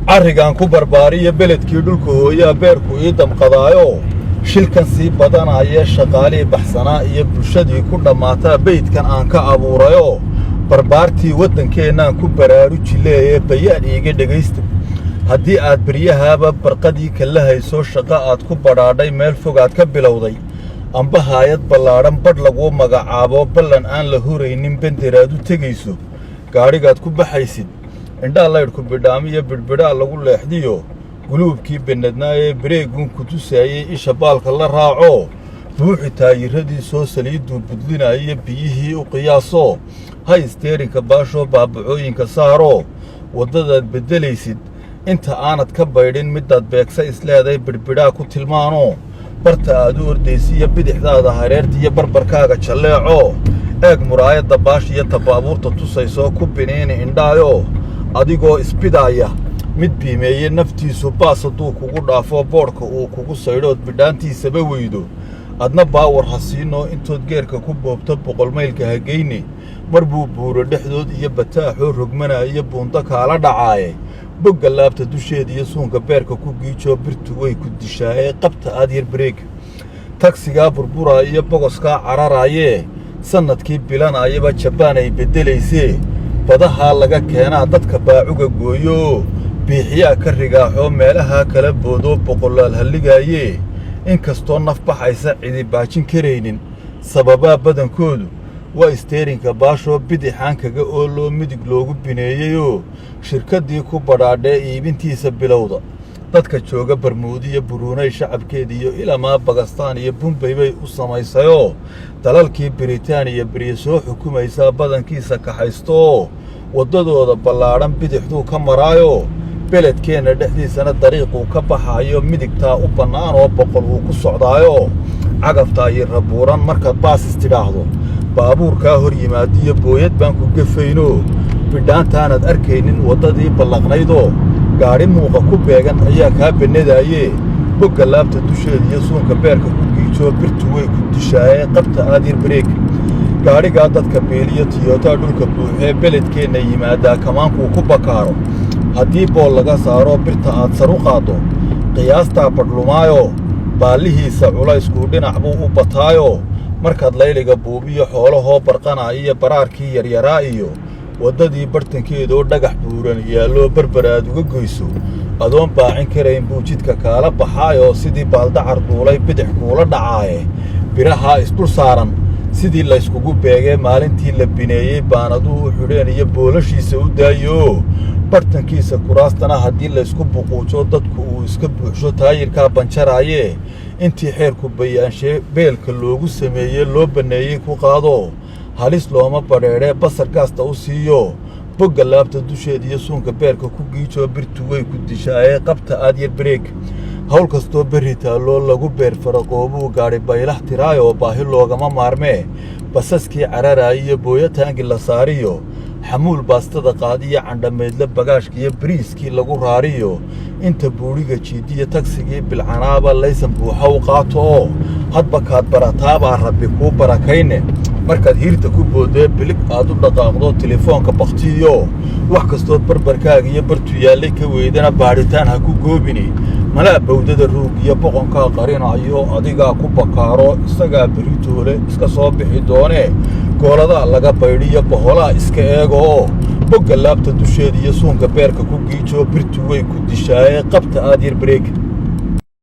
Carrigaan ku barbaariyo beledkii dhulka hooyaa beerku ii damqadaayo. Shilkan sii badanaya, shaqaalihii baxsanaa iyo bulshadii ku dhammaataa beydkan aan ka abuurayoo barbaartii waddankeennaan ku baraaruji leeye. Bayaan iiga dhegaysta: haddii aad beryahaaba barqadii kala hayso, shaqo aad ku badhaadhay, meel fogaad ka bilowday, amba haayad ballaadhan badh laguu magacaabo, ballan aan la huraynin benderaad u tegayso, gaadhigaad ku baxaysid indhaa laydhku bidhaamiyo bidhbidhaa lagu leexdiyo, guluubkii bennadnaa ee bareeguun ku tusaayey isha baalka la raaco, buuxi taayiradii soo saliidduu budlinaayo biyihii u qiyaasoo, hay isteerinka baashoo baabacooyinka saaroo, waddadaad beddelaysid inta aanad ka baydhin midaad beegsa isleeday bidhbidhaa ku tilmaanoo, barta aad u ordaysa iyo bidixdaada hareerta iyo barbarkaaga jalleecoo, eeg muraayadda baash iyo tabaabuurta tusaysoo ku biniini indhaayoo, adigoo isbidaaya mid biimeeye naftiisu baas hadduu kugu dhaafo, boodhka uu kugu saydhood bidhaantiisaba weydo, adna baawar ha siinoo intood geerka ku boobto 100 maylka ha geyne. Mar buu buuro dhexdood iyo bataaxoo rogmanaayo buundo kaala dhacaaye. Bogga laabta dusheeda iyo suunka beerka ku giijoo, birtu way ku dishaaye, qabta aad yar bareeg. Tagsigaa burburaa iyo bogoskaa cararaayee sannadkii bilanayaba Jabaan ay beddelaysee, badahaa laga keenaa dadka baacuga gooyo, biixiyaa ka rigaaxoo meelahaa kala boodoo boqolaal halligaayee. Inkastoo naf baxaysa cidi baajin karaynin, sababaa badankoodu waa isteerinka baashoo bidixaan kaga ooloo midig loogu bineeyeyoo shirkaddii ku badhaadhee iibintiisa bilowda. Dadka jooga Barmuudiyo Buruunay shacabkeeda iyo ilamaa Bakistaan iyo Bumbay bay u samaysayoo, dalalkii Biritaaniya berye soo xukumaysaa badankiisa kaxaystooo waddadooda ballaadhan bidixduu ka maraayoo, beledkeenna dhexdiisana dariiquu ka baxaayo midigtaa u bannaan oo 100 uu ku socdaayoo. Cagaftaa iyo rabuuran markaad baasis tidhaahdo, baabuurkaa hor yimaadiyo booyad baan ku gefaynoo, bidhaantaanaad arkaynin waddadii ballaqnaydoo gaadhi muuqa ku beegan ayaa kaa bannadaayee. Bogga laabta dusheeda iyo suunka beerka ku giijoo, birtu way ku dishaaye, qabta aad yar bareeg. Gaadhigaa dadka beeliyo Tiyootaa dhulka buuxee beledkeenna yimaadaa kamaankuu ku bakaaro haddii bool laga saaro, birta aad sar u qaaddo qiyaastaa badhlumaayoo, baallihiisa culayskuu dhinac buu u bataayoo. Markaad layliga buubiyo xoolahoo barqanaa iyo baraarkii yaryaraa iyo waddadii bartankeedoo dhagax buuran yaalloo berber aad uga goyso, adoon baacin karayn buu jidka kaala baxaayoo sidii baaldacar duulay bidix kuula dhacaaye. Birahaa isdul saaran sidii layskugu beegee maalintii la bineeyey baanaduu u xidheen iyo boolashiisa u daayoo, bartankiisa kuraastana haddii laysku buquujo dadku uu iska buuxsho taayirkaa banjaraayee. Intii xeerku bayaanshee beelka loogu sameeyey loo banneeyey ku qaado, halis looma badheedhee basar gaasta u siiyo. Bogga laabta dusheeda iyo suunka beerka ku giijoo, birtu way ku dishaayee, qabta aad yar bareeg. Hawl kastoo berri taalloo lagu beer faraqoobuu gaadhi baylah tiraayoo baahi loogama maarmee. Basaskii cararaaya iyo booyo taangi la saariyo, xamuul baastada qaadiyo, candhamaydle bagaashka iyo bariiskii lagu raariyo, inta buuriga jiidiyo tagsigii bilcanaaba laysan buuxa u qaato oo hadba kaad barataabaa Rabbi kuu barakayne. Markaad hiirta ku boodee bilig aad u dhaqaaqdo, telefoonka bakhtiyo wax kastood barbarkaaga iyo bartu yaallay ka weydana baadhitaan ha ku goobini. Malaa bawdada ruug iyo boqonkaa qarinayo adigaa ku bakaaro, isagaa beritoole iska soo bixi doonee. Gooladaa laga baydhiyo boholaa iska eego oo bogga laabta dusheeda iyo suunka beerka ku giijoo, birtu way ku dishaaye, qabta aad yar bareeg.